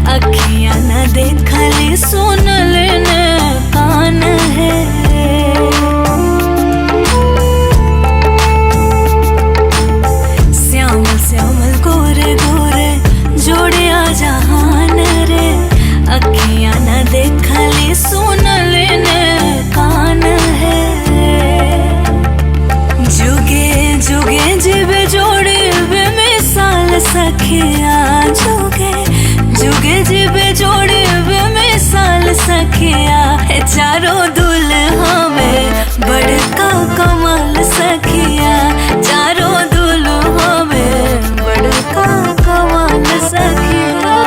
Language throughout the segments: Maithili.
अखियां न देखली सुनल न कान है। श्यामल श्यामल गोरे गोरे जोड़िया जहान रे, अखियां न देखली सुनल न कान है। जुगे जुगे जीवे जोड़े बेमिसाल सखिया, जुगे जुगे जीवे जोड़े बेमिसाल सखिया। चारों दुल्हा में बड़का कमाल सखिया, चारों दुल्हा में बड़का कमाल सखिया।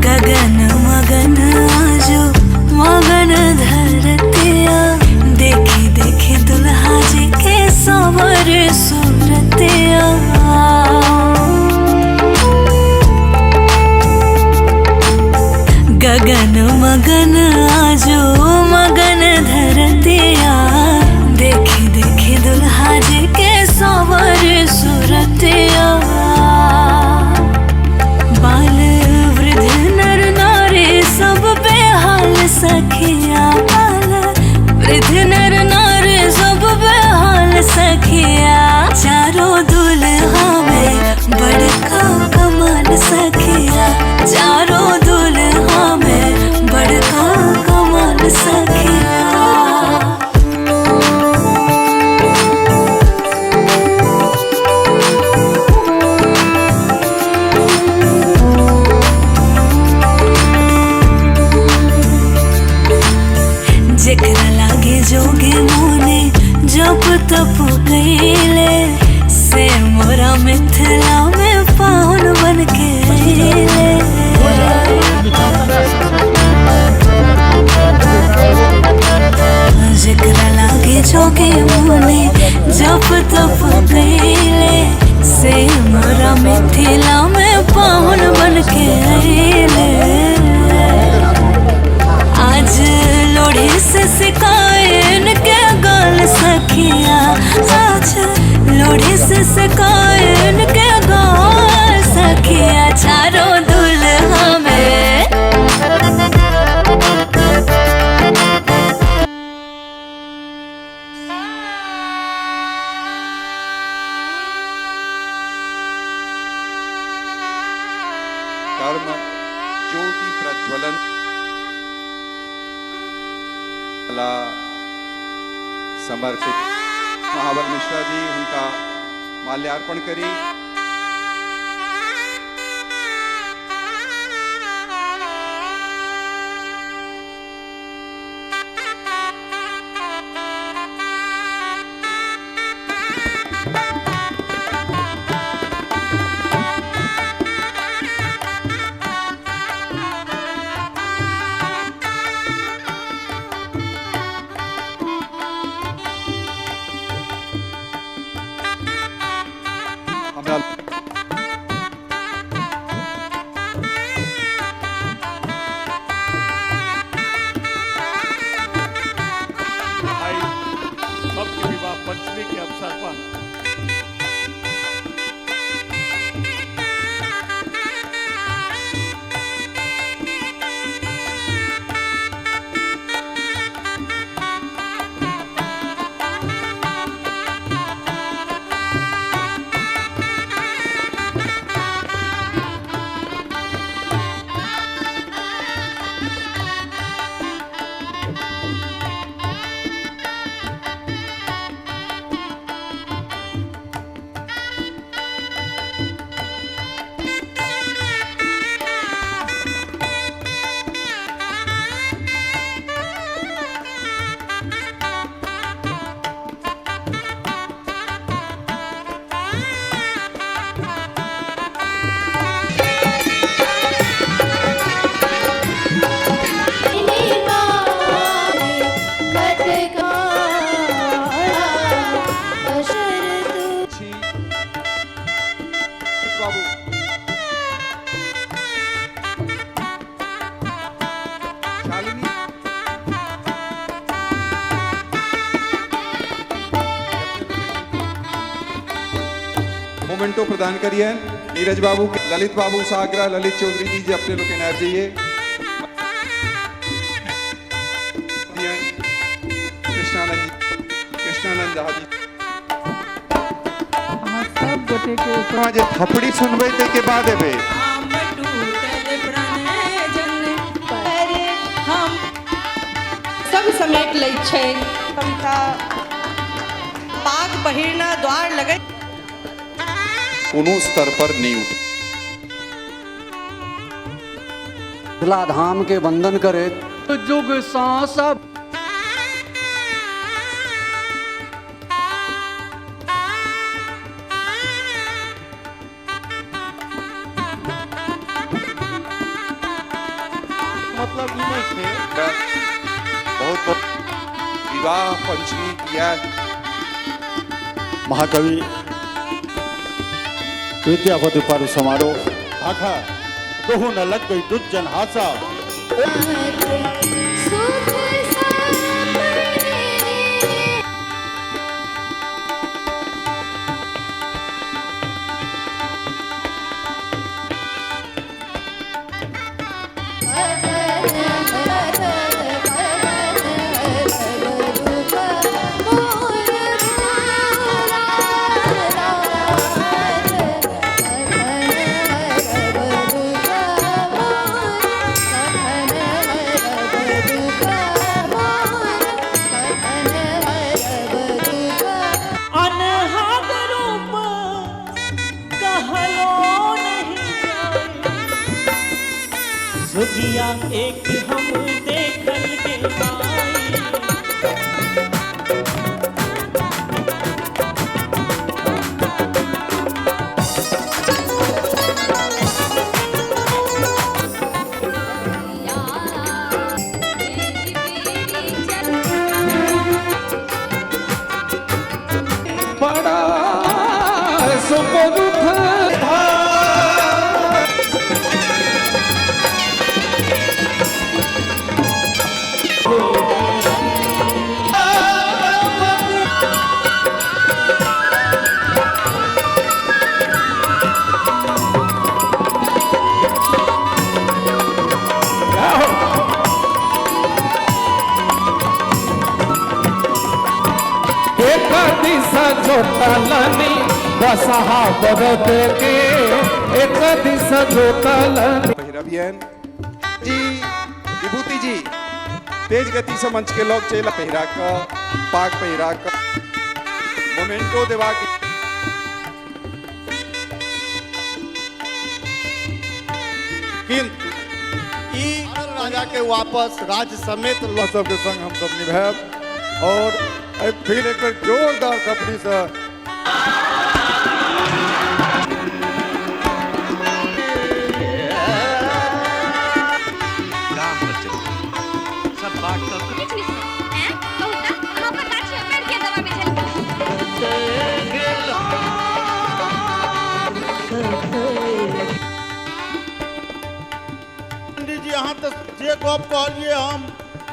गगन मगन आजो मगन धरतिया, देखी देखी दुल्हा जी के सावर सूरतिया। गगन मगन आजो मगन धरतिया, देखी देखी दुल्हा जी के सावर सूरतिया। बाल वृद्ध नर नारी सब बेहाल सखिया, बाल वृद्ध नर नारी सब बेहाल सखिया। चारों दुल्हा में बड़का कमाल सखिया, चारों दुल्हा में बड़का कमाल सखिया। जेकरा लागे जोगे मोने जप तप कैले, से मोरा मिथिला में पाहुन बन के अइले। जेकरा लागे जोगे मोने जप तप कैले, से मोरा मिथिला में पाहुन बन के अइले। आज लोढ़ी से सिकायन के गाल सखिया, आज लोढ़ी से सिकायन के गाल सखिया। चारों दुल्हा में कर्म ज्योति प्रज्वलन समर्पित महाबल मिश्रा जी उनका माल्यार्पण करी। मोमेंटो प्रदान करियन। नीरज बाबू, ललित बाबू सागरा, ललित चौधरी जी जे अपने लोग आबि जाइए। कृष्णानंद जी, कृष्णानंद झा जी। अहाँ सब गोटे के ऊपर जे थपड़ी सुनबै ताहिके बाद एबै। हम सब समेट लै छै। कविता पाग पहिरना द्वार लगै कोनो स्तर पर नहीं उठ। मिथिला धाम के वंदन करे जुग सांस। मतलब ई नहीं छै। बहुत बहुत विवाह पंचमी किया। महाकवि विद्यापति पर्व समारोह भाखा दोहु न लग गई दुर्जन हासा। अनहद रूप कहलो नहीं जाए। सुगिया एक हम देखल के माई। बड़ा सुपुरुख पहिरबियन जी, विभूति जी तेज गति से मंच के लोग चल पहिरा क पाग पहिरा क मोमेंटो देवा के किंतु ई राजा के वापस राज्य समेत लऽ सबके संग हम सब निभायब और फिर एक बेर जोरदार थपड़ी से पंडित जी अहाँ तऽ जे गप कहलियै हम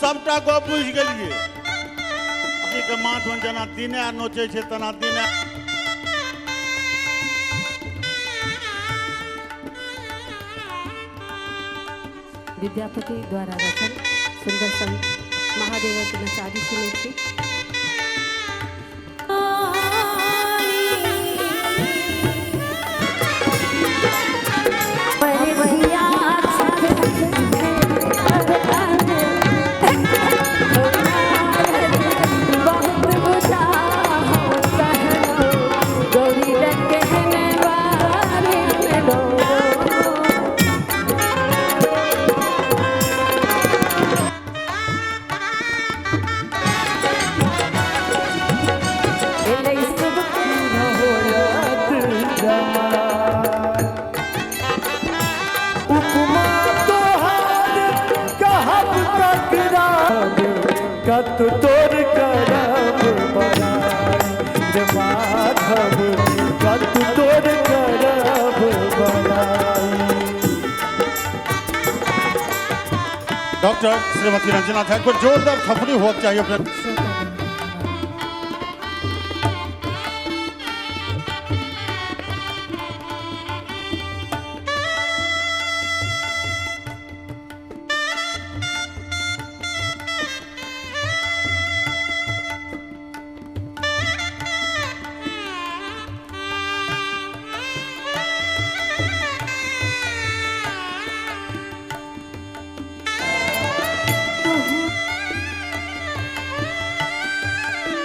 सबटा गप बुझि गेलियै। के माथमे जेना दिने नोचै छै तेना दिने। विद्यापति द्वारा रचल सुंदर संग महादेवक नचारी सुनै छी। कत तोर करब बड़ाई रे माधव, कत तोर करब बड़ाई। डॉक्टर श्रीमती रंजना झा को जोरदार थपड़ी होना चाहिए अपने।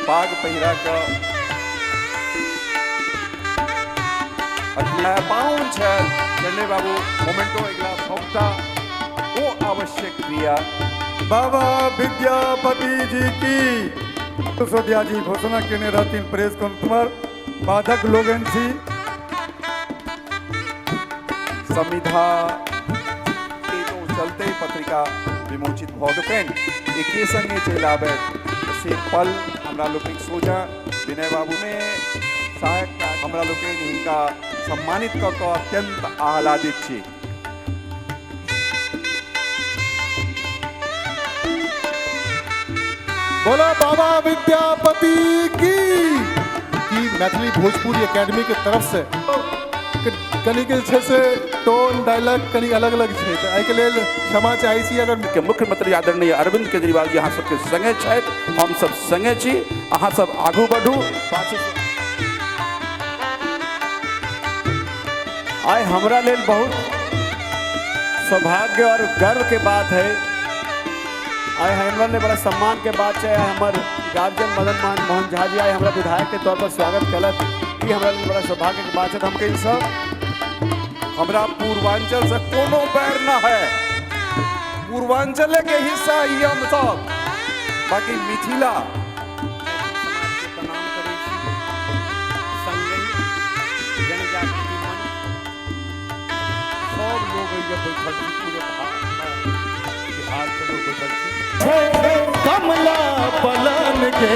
पाग पहिरा कऽ अगिला पाहुन छथि चंडे बाबू मोमेंटो अगिला भोक्ता ओ आवश्यक क्रिया। बाबा विद्यापति जी की सिसोदिया जी घोषणा केने रहथिन प्रेस कॉन्फ्रेंस बाधक लोगन छी। संविधा तो चलते पत्रिका विमोचित भऽ गेलनि। एके संगे चलि आबे से पल हमरा लोकनिक सोझा विनय बाबू में सहायक हमरा लोकनि हिनका सम्मानित कऽ कऽ अत्यंत आह्लादित छी। बोलो बाबा विद्यापति की मैथिली भोजपुरी एकेडमी के तरफ से कनी के जे से टोन डायलॉग कनी अलग अलग छै, तऽ एहिके लेल क्षमा चाहै छी। अगर के मुख्यमंत्री आदरणीय अरविंद केजरीवाल जी अहाँ सबके संगे छथि, हम सब संगे छी, अहाँ सब आगू बढ़ू। आइ हमरा लेल बहुत सौभाग्य और गर्व के बात है, आइ हमरा लेल बड़ा सम्मान के बात है। हमर गार्जियन मदन मोहन झा जी आइ हमरा विधायक के तौर पर स्वागत कलक, ई हमरा लेल बड़ा सौभाग्य के बात है। हम कहीं सब हमरा पूर्वांचल से कोनो बैर न है, पूर्वांचल के हिस्सा ही हम सब, बाकी मिथिला समाज के प्रणाम करै छी। संगहि जनजागृति मंच सब लोग एहिजे बैठल छी, पूरे बिहार के लोग बैठल छी। कमला पलन के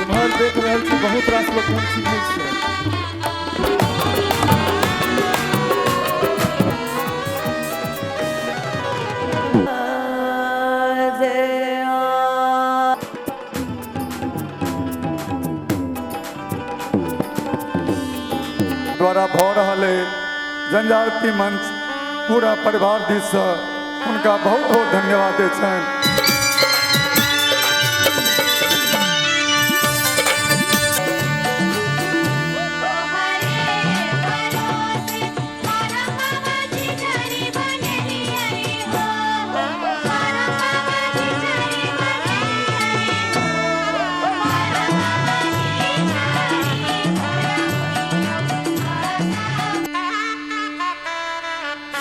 इम्हर देख रहल छी बहुत रास लोग हम चिन्है छियै। द्वारा भऽ रहल है जनजागृति मंच पूरा परिवार दिस से उनका बहुत बहुत धन्यवाद दै छनि।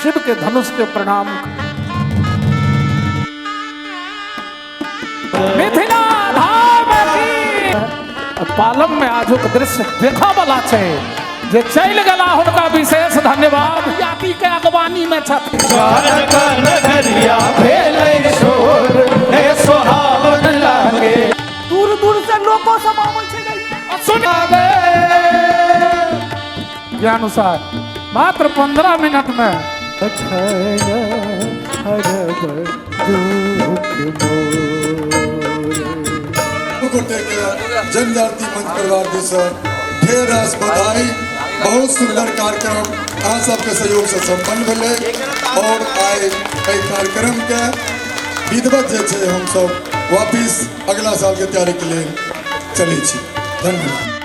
शिव के धनुष के प्रणाम। मिथिला धाम की पालम में आजुक दृश्य देखा वाला छै, जे चलि गेला हुनका विशेष धन्यवाद। जाति के अगवानी में छथि। दूर दूर से लोको सब आबै छै। के अनुसार मात्र 15 मिनट में जनजाति मंच परिवार दिस ढेर रास बधाई। बहुत सुंदर कार्यक्रम अहाँ सबके सहयोग से संपन्न भेलै और आइ एहि कार्यक्रम के विधिवत जे छै हम सब वापिस अगला साल के तैयारी के लेल चलै छी। धन्यवाद।